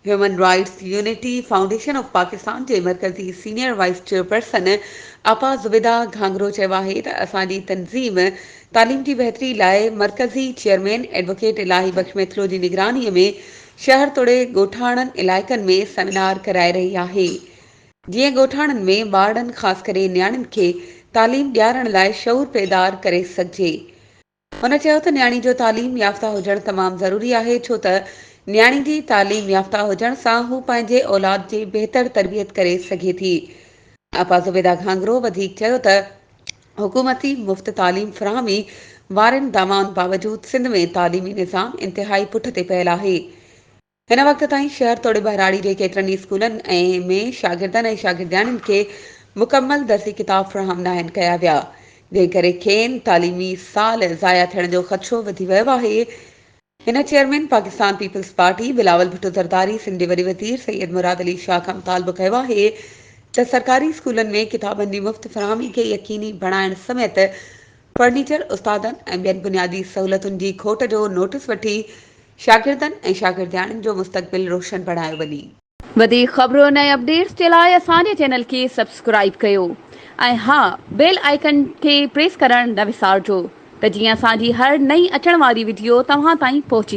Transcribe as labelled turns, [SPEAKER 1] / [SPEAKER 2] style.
[SPEAKER 1] Human rights unity foundation of Pakistan جي مرڪزي senior vice chairperson آپا زبيده گهانگهرو چيو آهي ته اسان جي تنظيم تعليم جي بهتري لاء مرڪزي چيئرمين ايڊووڪيٽ الاهي بخش ميٿلو جي نگراني ۾ شهر توڙي ڳوٺاڻن علائقن ۾ سيمينار ڪرائي رهي آهي جيئن ڳوٺاڻن ۾ ٻارڙن خاص ڪري نياڻين کي تعليم ڏيارڻ لاء شعور پيدار ڪري سگهجي. هن چيو ته نياڻي جو تعليم يافته هجڻ تمام ضروري آهي ڇو ته نياڻي جي تعليم يافته هجڻ سان هو پنهنجي اولاد جي بهتر تربيت ڪري سگهي ٿي. آپا زبيده گهانگهرو وڌيڪ چيو ته حڪومتي مفت تعليم فراهمي وارين دعوائن باوجود سنڌ ۾ تعليمي نظام انتهائي پٺ تي پيل آهي. هن وقت تائين شهر توڙي ٻهراڙي جي ڪيترن ئي اسڪولن ۽ ۾ شاگردن ۽ شاگردياڻين کي مڪمل درسي ڪتاب فراهم ناهن ڪيا ويا جنهن ڪري کين تعليمي سال ضايع ٿيڻ جو خدشو وڌي ويو آهي. هن chairman Pakistan peoples party Bilawal Bhutto Zardari Sindh جي وڏي وزير سيد مراد علي شاهه کان مطالبو ڪيو آهي ته سرڪاري اسڪولن ۾ ڪتابن جي مفت فراهمي کي يقيني بڻائڻ سميت فرنيچر، استادن ۽ ٻين بنيادي سهولتن جي کوٽ جو نوٽيس وٺي شاگردن ۽ شاگردياڻين جو مستقبل روشن بڻايو وڃي.
[SPEAKER 2] وڌيڪ خبرن ۽ اپڊيٽس جي لاء اسان جي چينل کي سبسڪرائيب ڪيو ۽ ها بيل آئيڪن کي پريس ڪرڻ نه وسارجو ته جيئن اسان جي هر نئين اچڻ واري وڊيو توهان تائين پهچي.